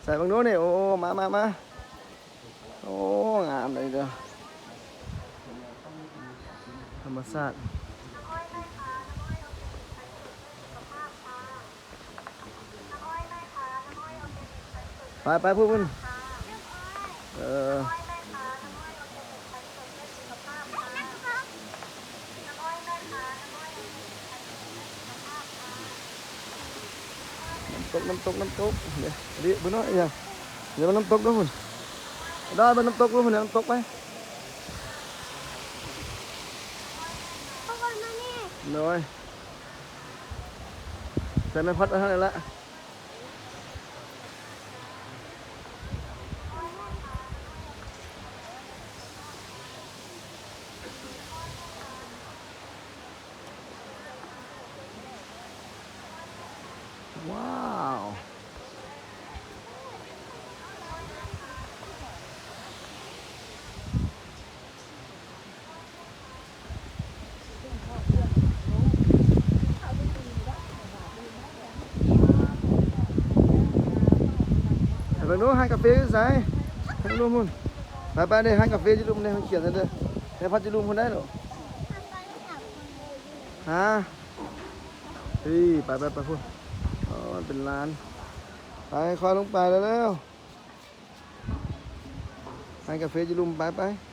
ໃສ່ເບິ່ງດູນີ້ ໂອ້ ມາ ມາ ມາ ໂອ້ ງາມເລີຍເດີ ທຳມະຊາດ. ໄປ ໄປ ພຸ້ນ ພຸ້ນ ເອີ ນ້ຳຕົກ ນ້ຳຕົກ ນ້ຳຕົກ ເດ້ ເດ້ ເບິ່ງເນາະ ອີຫຍັງ ເບິ່ງນ້ຳຕົກເດີ້ພຸ້ນ ໄດ້ ເບິ່ງນ້ຳຕົກເດີ້ພຸ້ນ ນ້ຳຕົກໄປ ໂດຍ ໃສ່ແມ່ພັດໄວ້ຫັ້ນແຫຼະ. ວ້າວ ໄປເບິ່ງດູຮ້ານກາເຟຢູ່ໃສ ໄປເບິ່ງດູພຸ້ນ ໄປໆ ເດ້ ຮ້ານກາເຟຢູ່ລຸ່ມເດ້ ມັນຂຽນໃຫ້ເດີ້ ໃຫ້ພັດຢູ່ລຸ່ມພຸ້ນໄດ້ເນາະ ຮະ ເອີ ໄປໆ ໄປພຸ້ນ ອໍ ມັນເປັນຮ້ານ ໄປ ຄ່ອຍລົງໄປເລັວໆ ຮ້ານກາເຟຢູ່ລຸ່ມ ໄປໆ.